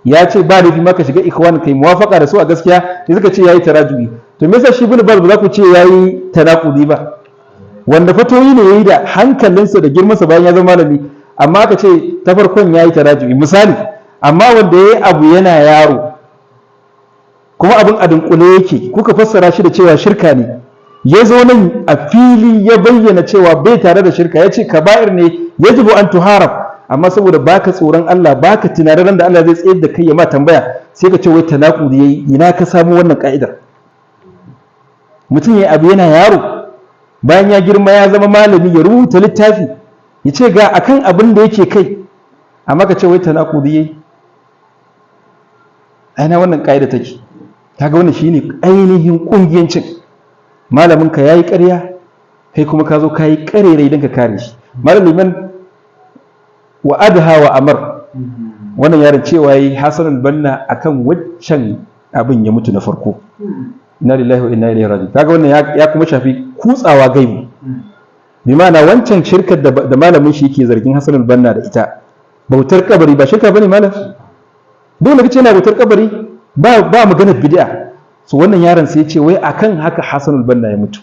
ya ce ba laifi maka shiga Ikhwan kai muwafaka da su a gaskiya, sai suka ce yayi taraju'i. To me yasa shi Ibn Bas ba za ku ce yayi tanaqudi ba, wanda fatoyi ne yayi da hankalinsa da girmansa bayan ya zama malami, amma aka ce ta farkon yayi taraju'i, misali? Amma wanda yayi abu yana yaro, kuma abin a dunkule yake, kuka fassara shi da cewa shirka ne, ya zo nan a fili ya bayyana cewa bai tare da shirka, ya ce kaba'ir ne yajibu an tuharab, amma saboda baka tsoron Allah, baka tunanin ran da Allah zai tsayar da kai ya ma tambaya, sai ka ce wai tanaqudi yayi. Ina ka samu wannan ka'idar? Mutum ya abu yana yaro, bayan ya girma ya zama malami, ya rubuta littafi ya ce ga akan abin da yake kai, amma ka ce wai tanaqudi yayi. Aina wannan ka'ida take? Kaga wannan shine ainihin kungiyancin. Malamin ka yayi ƙarya, kai kuma ka zo ka yi ƙarerai don ka kare shi. Malam liman, wa adha wa amar, wannan yaron cewa yi Hassan al-Banna akan waccan abin ya mutu na farko. Inna lillahi wa inna ilaihi raji'un. Kaga wannan ya kuma shafi kutsawa gaibu, bi ma'ana wancan shirkar da malamin shi yake zargin Hassan al-Banna da ita, bautar kabari, ba shirka bane, malam? Dole kace yana bautar kabari, ba maganar bid'a. So wannan yaron sai ya ce wai akan haka Hassan al-Banna ya mutu.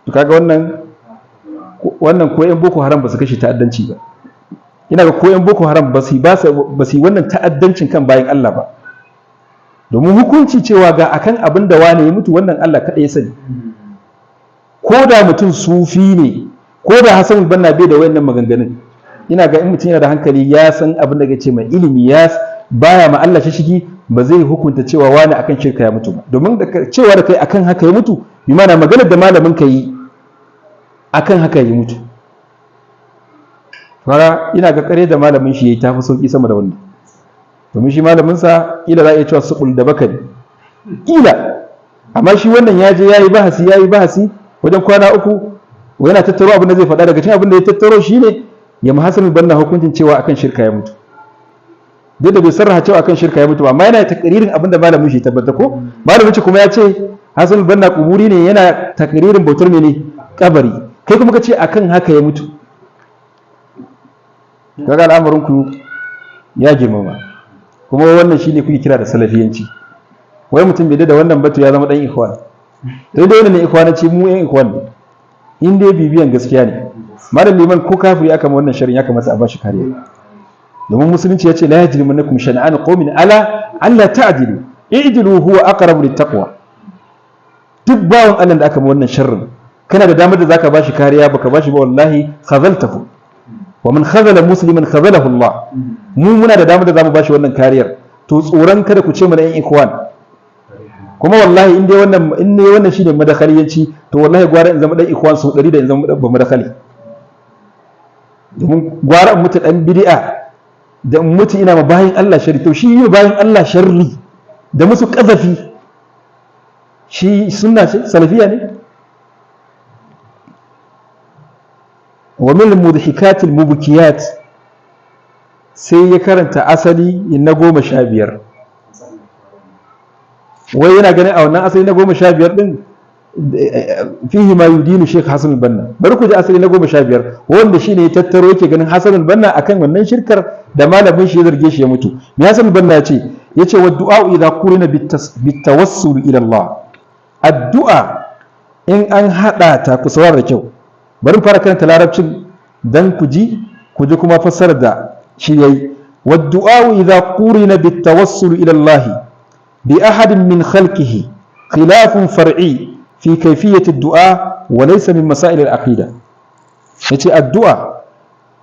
To kaga wannan ko yan Boko Haram ba su kashe ta'addanci ba. Ina ga ko yan Boko Haram ba su yi wannan ta'addancin kan bayan Allah ba, domin hukunci cewa ga akan abin da wane ya mutu, wannan Allah kaɗai ya sani. Ko da mutum sufi ne, ko da Hassan Banna bai da wayannan maganganun, ina ga in mutum yana da hankali, ya san abin da ce mai ilimi, ya baya ma Allah shishigi, ba zai hukunta cewa wani akan shirka ya mutu ba, domin da cewa da kai akan haka ya mutu, bi ma'ana maganar da malamin ka yi akan haka ya mutu. Fara ina ga kare da malamin shi yayi tafi sauki sama da wannan, domin shi malamin sa kila za a iya cewa suqul da bakari kila, amma shi wannan ya je yayi bahasi wajen kwana 3 yana tattaro abin da zai faɗa. Daga cikin abin da ya tattaro shine ya Hassan Banna hukuncin cewa akan shirka ya mutu. Duk da bai sarraha cewa akan shirka ya mutu ba, amma yana takririn abin da malamin shi tabbata ko malamin shi kuma ya ce Hassan Banna kuburi ne, yana takririn bautar mene kabari, kai kuma ka ce akan haka ya mutu. Kaga al'amarin ku ya girmama. Kuma wannan shine kuke kira da salafiyanci. Wai mutum bai da wannan batu ya zama dan ikhwan. To dai wannan ne ikhwananci, mu yan ikhwan ne in dai bibiyan gaskiya ne. Malam Liman, ko kafiri aka ma wannan sharin ya kamata a bashi kariya, domin musulunci ya ce la yajrimannakum shan'an qaumin ala alla ta'dilu i'dilu huwa aqrabu littaqwa. Duk bawan Allah da aka ma wannan sharrin, kana da damar da zaka bashi kariya, baka bashi ba, wallahi khazaltahu, wa man khazala musliman khazalahu Allah. Mu muna da damar da zamu bashi wannan kariyar. To tsoron kada ku ce mana yan ikhwan kuma, wallahi in dai wannan, in ne wannan shine madakhaliyanci, to wallahi gwara in zama dan ikhwan sau 100 da in zama ba madakhali, domin gwara in mutu dan bid'a da in mutu ina ma bayin Allah sharri. To shi yi bayin Allah sharri da musu kazafi shi sunna ce, salafiya ne? Wa min al-mudhikatil mubkiyat, sai ya karanta asali na 15. Wai yana ganin a wannan asali na 15 din fihi ma yudinu Sheikh Hassan al-Banna. Bari ku ji asali na 15, wanda shine ya tattaro yake ganin Hassan al-Banna akan wannan shirkar da malamin shi ya zarge shi ya mutu. Me Hassan al-Banna yace? Yace wa du'a idza qurina bitawassul ila Allah. Addu'a in an hada ta, ku saurara da kyau, bari fara karanta larabcin dan ku ji, ku ji kuma fassarar da shi yayi. Wa du'a idza qurina bitawassul ila Allah bi ahadin min khalqihi khilafun far'i fi kayfiyati ad-du'a wa laysa min masail al-aqida. Yace addu'a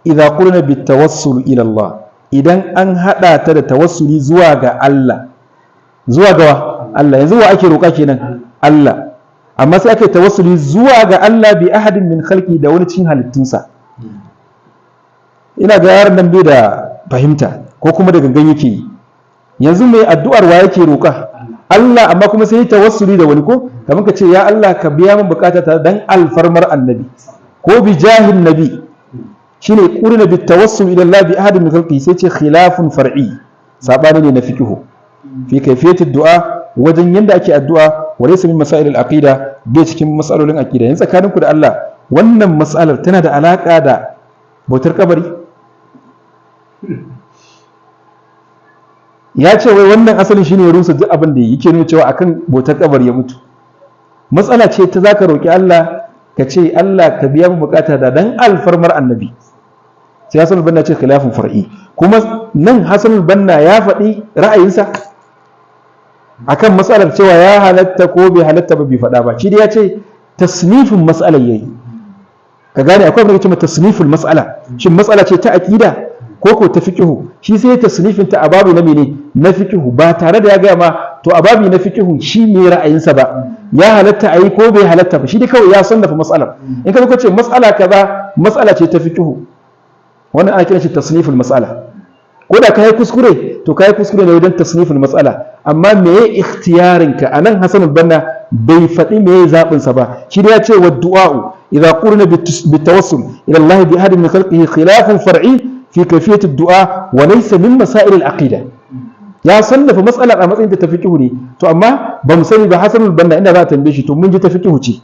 idza qurina bitawassul ila Allah, idan an hada ta da tawassuli zuwa ga Allah, zuwa ga Allah, yanzu wa ake roƙa kenan? Allah. Amma sai aka yi tawassuli zuwa ga Allah bi ahadin min khalqi, da wani cikin halittunsa. Ina ga yaron nan bai da fahimta ko kuma da gangan yake yi. Yanzu mai addu'ar wa yake roƙa? Allah. Amma kuma sai yi tawassuli da wani, ko kamar ka ce ya Allah ka biya min bukata ta dan alfarmar annabi ko bi jahin nabi, shine qurina bit tawassul ila Allah bi ahadin min khalqi. Sai ce khilafun far'i, sabani ne na fiqhu fi kayfiyati du'a, wajen yanda ake addu'a, wa laysa min masail al-aqida, bai cikin mas'alolin aqida. Yanzu tsakaninku da Allah, wannan mas'alar tana da alaka da bautar kabari? Ya ce wai wannan asalin shine ya rusa duk abin da yake nuna cewa akan bautar kabari ya mutu. Matsala ce ta zaka roki Allah, ka ce Allah ka biya mu bukata da dan alfarmar annabi. Sai Hassan al-Banna ce khilafun far'i. Kuma nan Hassan al-Banna ya faɗi ra'ayinsa akan matsalar cewa ya halatta ko bai halatta ba, bai faɗa ba. Shi dai ya ce tasnifin mas'alar yayi. Ka gane akwai abin da cewa tasniful mas'ala, shin mas'ala ce ta aqida ko ko ta fiqhu? Shi sai tasnifin ta a babu na mene, na fiqhu, ba tare da ya gaya ma to a babu na fiqhu shi me ra'ayinsa ba, ya halatta ayi ko bai halatta ba. Shi dai kawai ya sannafa mas'alar. In ka zo ka ce mas'ala kaza mas'ala ce ta fiqhu, wannan ana kiran shi tasniful mas'ala. Ko da ka yi kuskure, to ka yi kuskure ne wajen tasniful mas'ala, amma me ya ikhtiyarin ka anan? Hassan al-Banna bai faɗi me ya zaɓin sa ba. Shi dai ya ce wa du'a'u idza qurina bitawassul ila Allah bi ahadin min khalqihi khilafun far'i fi kayfiyati ad-du'a wa laysa min masail al-aqida. Ya sannafa mas'alar a matsayin ta fiqhu ne. To amma ba mu sani ba, Hassan al-Banna inda za a tambaye shi, to mun ji ta fiqhu ce,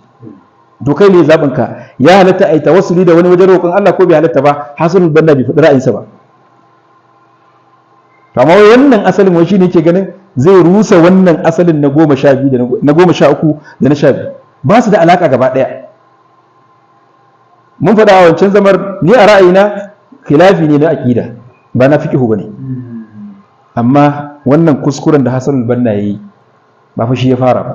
to kai ne zaɓin ka, ya halatta ai tawassuli da wani wajen roƙon Allah ko bai halatta ba? Hassan al-Banna bai faɗi ra'ayinsa ba. To amma wannan asalin wai shine yake ganin zai rusa wannan asalin na 12 da na 13 da na 12, ba su da alaka gaba ɗaya. Mun faɗa a wancan zamar, ni a ra'ayina khilafi ne na aƙida, ba na fiqhu bane. Amma wannan kuskuren da Hassan al-Banna yayi ba fa shi ya fara ba,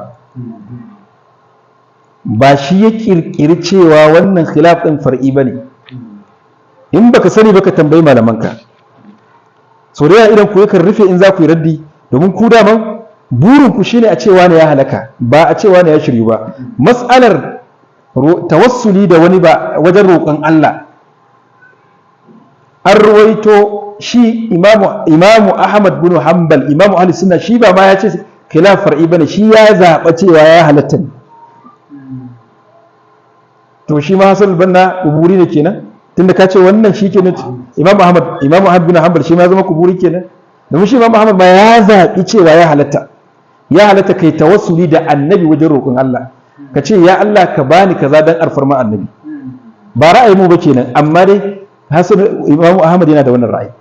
ba shi ya kirkiri cewa wannan khilaf ɗin far'i bane. In baka sani baka tambayi malamanka. Sau da yawa idan ku yakan rufe in za ku yi raddi, domin ku daman burin ku shine a cewa ne ya halaka, ba a cewa ne ya shiryu ba. Mas'alar tawassuli da wani ba wajen roƙon Allah, an ruwaito shi imamu Ahmad bin Hanbal, imamu ahli sunna, shi ba ma ya ce khilaf far'i bane, shi ya zaɓa cewa ya halatta ne. To shi ma Hassan al-Banna kuburi ne kenan, tunda ka ce wannan shi kenan. Imam Ahmad bin Hanbal shi ma ya zama kuburi kenan. Domin shi Imam Ahmad ma ya zaɓi cewa ya halatta, ya halatta kai tawassuli da annabi wajen roƙon Allah, ka ce ya Allah ka bani kaza dan alfarma annabi. Ba ra'ayi mu ba kenan, amma dai Hasan Imam Ahmad yana da wannan ra'ayi.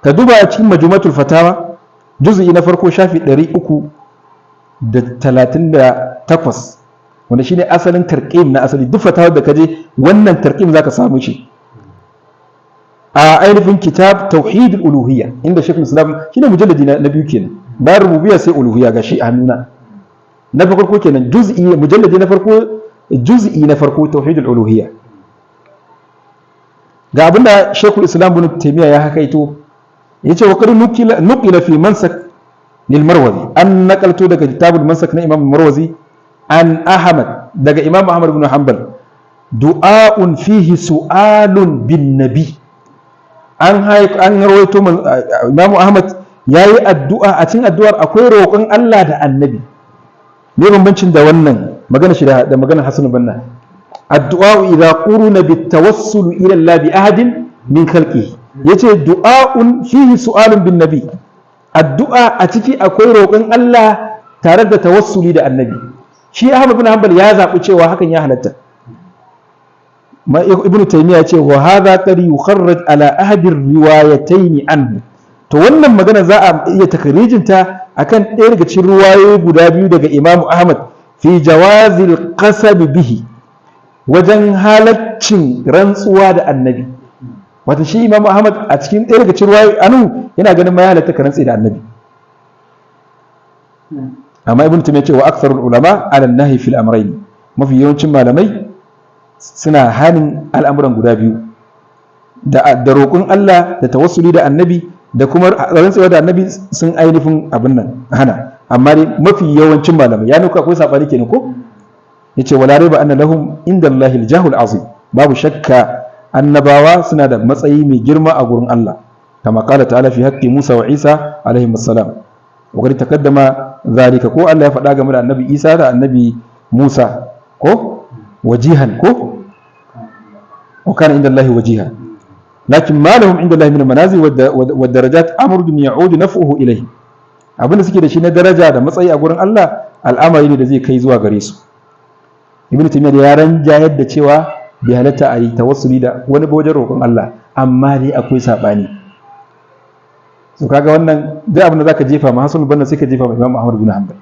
Ka duba a cikin Majmu'atul Fatawa, juz'i na farko, shafi 338, wanda shine asalin tarqim na asali. Duk fatawar da kaje, wannan tarqim zaka samu shi a ainihin kitab tauhid uluhiyya, inda Sheikhul Islam, shine mujalladi na biyu kenan bayan rububiyya sai uluhiyya. Gashi a hannuna, na farko kenan, juz'i mujalladi na farko, juz'i na farko, tauhid uluhiyya. Ga abinda Sheikhul Islam Ibn Taymiyyah ya hakaito, yace wa qad nuqila fi mansak lil Marwazi, an naqalto daga kitabul Mansak na Imam Marwazi, an Ahmad, daga Imam Ahmad ibn Hanbal, du'a'un fihi su'alun bin nabi. An rawaito Imam Ahmad yayi addu'a, a cikin addu'ar akwai roƙon Allah da annabi. Me bambancin da wannan magana shi da maganar Hasan Banna? Addu'a idza quruna bit tawassul ila Allah bi ahadin min khalqihi. Yace du'a'un fihi su'alun bin nabi, addu'a a ciki akwai roƙon Allah tare da tawassuli da annabi. Shi Ahmad bin Hanbal ya zaɓi cewa hakan ya halatta. Ma Ibnu Taymiya ya ce wa hadha qad yukharraj ala ahadi riwayatayn anhu. To wannan magana za a iya takrijin ta akan ɗaya daga cikin ruwayoyi guda biyu daga Imam Ahmad fi jawazil qasam bihi, wajen halaccin rantsuwa da annabi. Wata shi Imam Ahmad a cikin ɗaya daga cikin ruwayoyi anu yana ganin ma ya halatta ka rantsi da annabi. Amma Ibn Taymiyyah ce wa aktharul ulama ala nahi fil amrayn, mafi yawancin malamai suna hanin al'amuran guda biyu, da roƙon Allah da tawassuli da annabi da kuma rantsuwa da annabi, sun ainihin abin nan hana. Amma dai mafi yawancin malamai, ya nuka akwai sabani kenan ko. Yace wala raiba anna lahum inda Allahi al-jahul azim, babu shakka annabawa suna da matsayi mai girma a gurin Allah, kama qala ta'ala fi haqqi Musa wa Isa alaihi assalam, wa qad taqaddama zalika. Ko Allah ya faɗa game da annabi Isa da annabi Musa ko wajihan ko wa kana inda Allahi wajiha, lakin ma lahum inda Allahi min manazil wa darajat amrun ya'udu naf'uhu ilayhi. Abinda suke da shi na daraja da matsayi a gurin Allah, al'amari ne da zai kai zuwa gare su. Ibn Taymiyyah ya ranjayar da cewa bai halatta a yi tawassuli da wani ba wajen roƙon Allah, amma dai akwai saɓani. So kaga wannan duk abin da zaka jefa ma Hasan Banna, sai ka jefa ma Imam Ahmad bin Hanbal.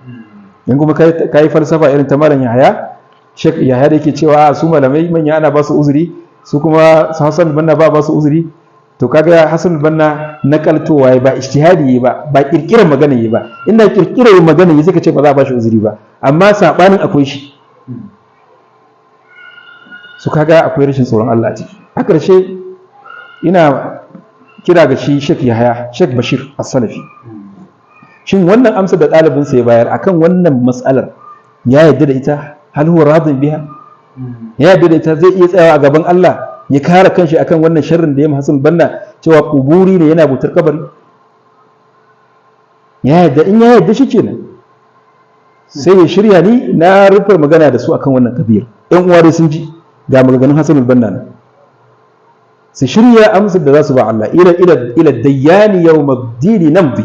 In kuma kai falsafa irin ta Malam Yahaya, Sheikh Yahaya, da yake cewa su malamai manya ana ba su uzuri, su kuma su Hasan Banna ba su uzuri. To kaga Hasan Banna nakaltowa ba ijtihadi ba, ba kirkirar magana yi ba. Inda kirkirar magana yi, sai ka ce ba za a ba shi uzuri ba, amma sabanin akwai shi. Su kaga akwai rashin tsoron Allah a ciki. A ƙarshe ina kira ga shi Sheikh Yahaya, Sheikh Bashir As-Salafi, shin wannan amsa da ɗalibinsa ya bayar akan wannan matsalar, ya yarda da ita? Hal huwa radin biha? Ya yarda da ita? Zai iya tsayawa a gaban Allah ya kare kanshi akan wannan sharrin da ya Hassan Banna, cewa kuburi ne, yana bautar kabari? Ya yarda? In ya yarda, shikenan, sai ya shirya. Ni na rufe magana da su akan wannan kabir. Ɗan uwa dai sun ji ga maganganun Hassan Banna nan, su shirya amsar da za su ba Allah. Ila dayyani yawm ad-din namdi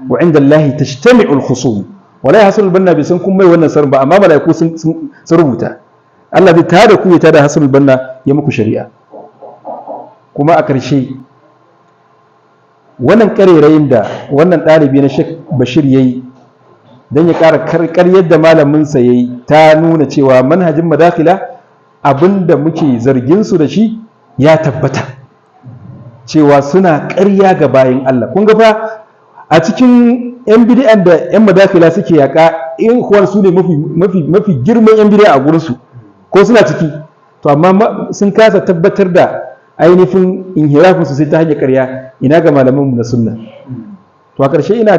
wa inda Allah tajtami'u al-khusum. Wallahi Hassan Banna bai san kun mai wannan sarin ba, amma malaiku sun rubuta. Allah zai tada ku, ya tada Hassan Banna ya muku shari'a. Kuma a ƙarshe, wannan ƙarerayin da wannan ɗalibi na Sheikh Bashir yayi don ya ƙara ƙaryar da malaminsa yayi, ta nuna cewa manhajin Madakhila, abinda muke zargin su da shi ya tabbata, cewa suna ƙarya ga bayin Allah. Kun ga fa a cikin 'yan bid'an da 'yan Madakhila suke yaƙa, in kuwa su ne mafi mafi mafi girman 'yan bid'a a gurinsu ko suna ciki. To amma sun kasa tabbatar da ainihin inhirafin su sai ta hanyar ƙarya. Ina ga malamanmu na sunna? To a ƙarshe, ina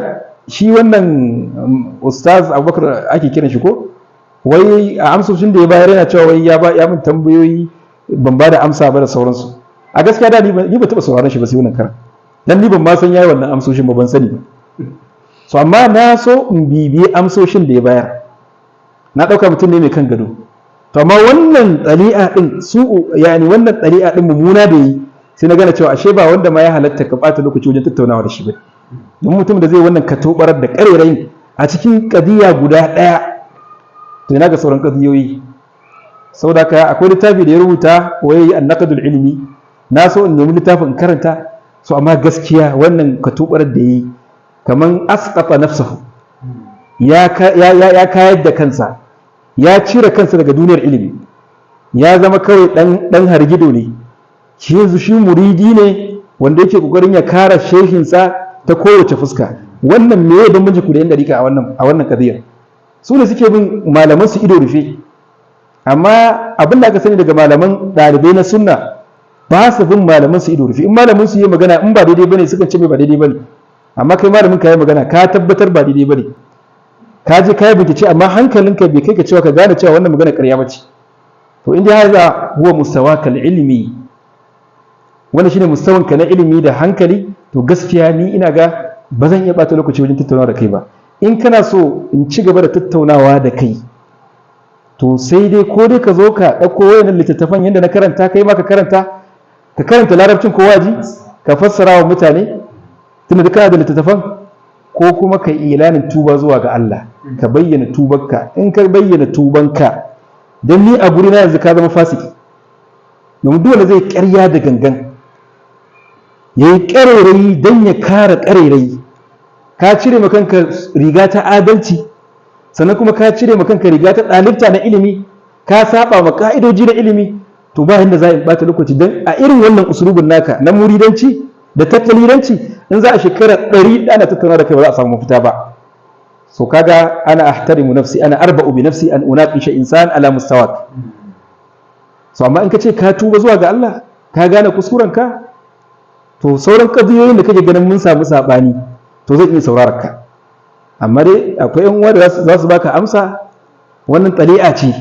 shi wannan Ustaz Abubakar ake kiran shi ko, wai a amsoshin da ya bayar yana cewa wai ya ba ya min tambayoyi ban ba da amsa ba da sauransu. A gaskiya da ni ba taɓa sauraron shi ba sai wannan karan, dan ni ban ma san yayi wannan amsoshin ba, ban sani ba. So amma na so in bibiye amsoshin da ya bayar, na ɗauka mutum ne mai kan gado. To amma wannan ɗari'a ɗin su, yani wannan ɗari'a ɗin mummuna da yi Sai na gane cewa ashe ba wanda ma ya halatta ka ɓata lokaci wajen tattaunawa da shi ba, don mutum da zai wannan katobarar da ƙarerayin a cikin ƙadiyya guda ɗaya, to ina ga sauran ƙadiyoyi? Saboda haka akwai littafi da ya rubuta wai annaqdul ilmi. Na so in nemi littafin in karanta so, amma gaskiya wannan katobarar da yi, kaman asqata nafsahu, ya kayar da kansa, ya cire kansa daga duniyar ilimi, ya zama kawai dan hargido ne shi yanzu. Shi muridi ne wanda yake kokarin ya kare shehinsa ta kowace fuska. Wannan me ya bambanci ku da yan dariƙa a wannan kadiyar? Su ne suke bin malaman su ido rufe, amma abin da aka sani daga malaman ɗalibai na sunna, ba su bin malaman su ido rufe. In malamin su yi magana, in ba daidai bane, sukan ce mai ba daidai bane. Amma kai, malamin ka yi magana, ka tabbatar ba daidai bane, ka je ka yi bincike, amma hankalinka bai kai ka cewa ka gane cewa wannan magana ƙarya bace. To in dai haza huwa mustawaka ilmi, wannan shine mustawanka na ilimi da hankali, to gaskiya ni ina ga ba zan iya bata lokaci wajen tattaunawa da kai ba. In kana so in ci gaba da tattaunawa da kai, to sai dai ko dai ka zo ka ɗauko wayannan littattafan yadda na karanta, kai ma ka karanta, ka karanta larabcin ko waji ka fassara wa mutane, tunda duk kana da littattafan, ko kuma ka yi ilanin tuba zuwa ga Allah, ka bayyana tubanka. In ka bayyana tubanka, don ni a gurina yanzu ka zama fasiki, domin duk wanda zai ƙarya da gangan, ya yi ƙarairayi don ya kare ƙarairayi, ka cire ma kanka riga ta adalci, sannan kuma ka cire ma kanka riga ta ɗalibta na ilimi, ka saba ma ka'idoji na ilimi. To ba inda za a ɓata lokaci, don a irin wannan usulubin naka na muridanci da tattaliranci, in za a shekara 100 ana tattauna da kai, ba za a samu mafita ba. So kaga ana ahtarimu nafsi, ana arba'u bi nafsi an unaqisha insan ala mustawak. So amma in ka ce ka tuba zuwa ga Allah, ka gane kuskurenka, to sauran kadiyoyin da kake ganin mun samu sabani, to zan iya sauraron ka. Amma dai akwai yan uwa da za su baka amsa. Wannan tsali'a ce,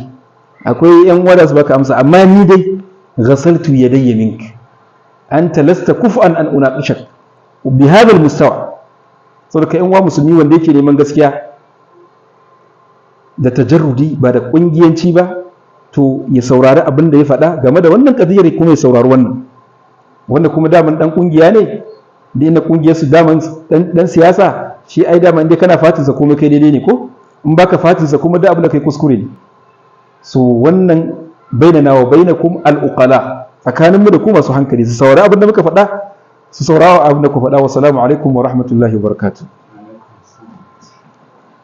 akwai yan uwa da su baka amsa, amma ni dai ghasaltu yadayya mink, anta lasta kuf'an an unaqishak bi hadha al-mustawa. Saboda yan uwa musulmi, wanda yake neman gaskiya da tajarrudi, ba da kungiyanci ba, to ya saurari abin da ya faɗa game da wannan kadiyar, kuma ya saurari wannan. Wanda kuma daman dan kungiya ne, da inda kungiyar su daman dan siyasa shi, ai daman dai kana fatinsa komai kai daidai ne, ko in baka fatinsa kuma da abin da kai kuskure ne. So wannan bainana wa bainakum al-uqala, tsakanin mu da ku masu hankali, su saurari abin da muka faɗa, su saurari abin da ku faɗa. Wa salamu alaikum wa rahmatullahi wa barakatuh.